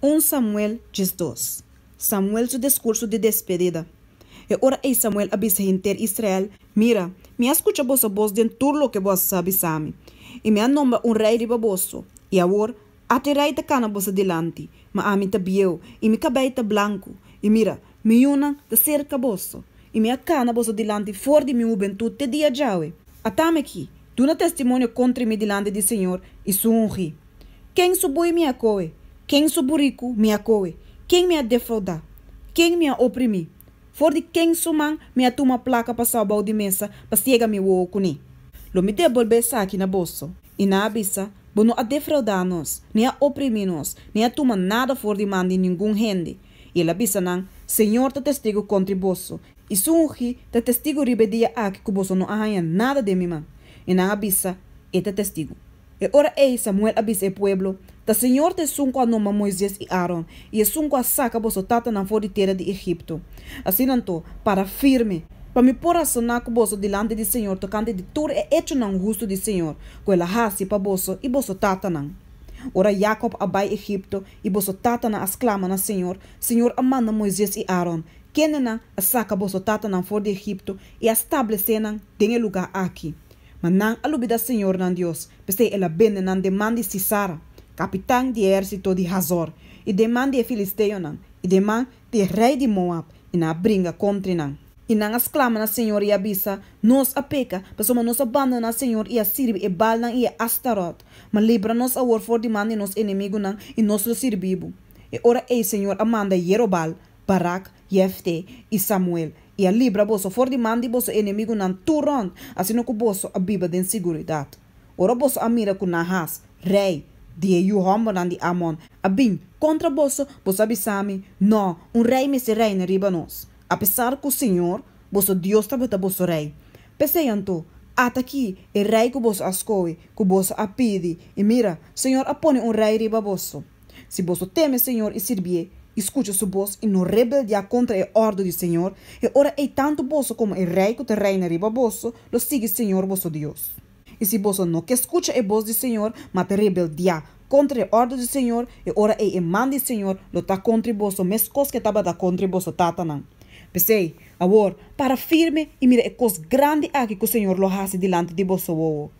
Un Samuel 12. Samuel su diskurso di despedida. E ora ei Samuel a bisa henter Israel, Mira, mi a skucha boso bos den tur loke boso a bisa mi, i mi a nombra un rei riba boso. I awor, ata e rei ta kana boso dilanti, ma ami ta bieu, i mi kabei ta blanku, i mira, mi yunan ta serka boso, i mi a kana boso dilanti for di mi hubentut te dia djawe. At'ami aki, duna testimonio kontra mi dilanti di señor i su ungí. Ken su bui mi a kohe? Ken su buriku mi a kohe? Ken mi a defroudá? Ken mi a oprimí? For di ken su man mi a tuma plaka pa sau bou di mesa pa siega mi wowo kuné? Lo mi debolbé esaki na boso. I nan a bisa, Bo no a defroudá nos, ni a oprimí nos, ni a tuma nada for di man di ningun hende. I el a bisa nan, Señor ta testigu kontri boso, i su ungí ta testigu riba e dia aki ku boso no a haña nada den mi man. I nan a bisa, E ta testigu. E ora ei Samuel a bisa e pueblo, Ta señor ta esun ku a nombra Moises i Aron, i esun ku a saka boso tatanan for di tera di Egipto. Asina anto, para firme, pa mi por rasoná ku boso dilanti di señor tokante di tur e echonan hustu di señor ku el a hasi pa boso i boso tatanan. Ora Yakob a bai Egipto i boso tatanan a sklama na señor, señor a manda Moises i Aron, kendenan a saka boso tatanan for di Egipto i a stablesé nan den e lugá aki. Ma nan a lubidá señor nan Dios, p'esei el a bende nan den man di Sisara, kapitan di e ehérsito di Hazor, i den man di e filisteonan, i den man di e rei di Moab, i nan a bringa kontra nan. I nan a sklama na señor i a bisa, Nos a peka, pasobra nos a bandoná señor i a sirbi e Baalnan i e Astarot. Ma libra nos awor for di man di nos enemigunan, i nos lo sirbi bo. E ora ei señor a manda Yerobaal, Barak, Jefte i Samuel, i a libra boso for di man di boso enemigunan tur rònt, asina ku boso a biba den siguridat. Ora boso a mira ku Nahas, rei di e yu hòmbernan di Amon, a bin kontra boso, boso a bisa mi, Nò, un rei mester reina riba nos, apesar ku señor, boso Dios tabata boso rei. P'esei anto, ata aki e rei ku boso a skohe, ku boso a pidi, i mira, señor a pone un rei riba boso. Si boso teme Señor i sirbié, i skucha su bos i no rebeldiá kontra e òrdu di Señor, e ora ei tantu boso komo e rei ku ta reina riba boso lo sigui Señor boso Dios. I si boso no ke skucha e bos di Señor, ma ta rebeldiá kontra e òrdu di Señor, e ora ei e man di Señor lo ta kontra boso meskos ku e tabata kontra boso tatanan. P'esei, awor, para firme i mira e kos grandi aki ku Señor lo hasi dilanti di boso wowo.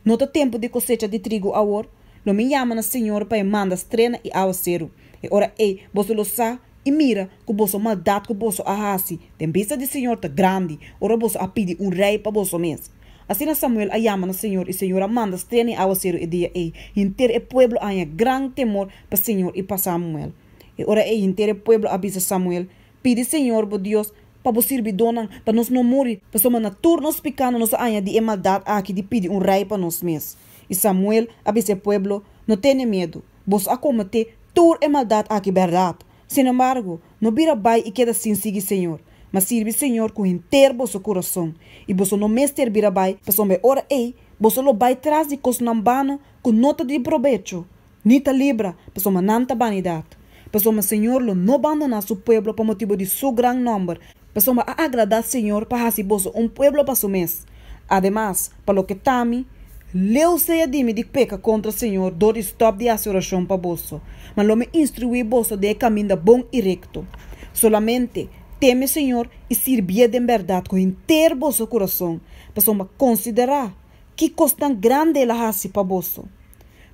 No ta tempu di kosecha di trigu awor? Lo mi yama na Señor pa e manda strena i awaseru. E ora ei boso lo sa i mira ku boso maldat ku boso a hasi den bista di Señor ta grandi, ora boso a pidi un rei pa boso mes. Asina Samuel a yama na Señor i Señor a manda strena i awaseru e dia ei. Henter e pueblo a haña gran temor pa Señor i pa Samuel. E ora ei henter e pueblo a bisa Samuel, Pidi Señor bo Dios pa bo sirbidónan, pa nos no muri, pasobra na tur nos pikánan nos a haña di e maldat aki di pidi un rei pa nos mes. I Samuel a bisa e pueblo, No tene miedu, boso a kometé tur e maldat aki bèrdat. Sinembargo, no bira bai i keda sin sigui señor, ma sirbi señor ku henter boso kurason. I boso no mester bira bai, pasobra e ora ei boso lo bai tras di kosnan bano ku no ta di probecho, Ni ta libra, pasobra nan ta banidat. Pasobra Señor lo no bandoná su pueblo pa motibu di su gran nòmber, pasobra a agradá Señor pa hasi boso un pueblo pa su mes. Ademas, pa loke ta mi, leu sea di mi di peka kontra Señor dor di stòp di hasi orashon pa boso, ma lo mi instruí boso den e kaminda bon i rekto. Solamente, teme Señor i sirbié den bèrdat ku henter boso kurason, pasobra konsiderá ki kosnan grandi el a hasi pa boso.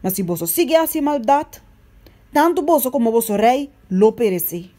Ma si boso sigui hasi maldat, tantu boso komo boso rei lo peresé.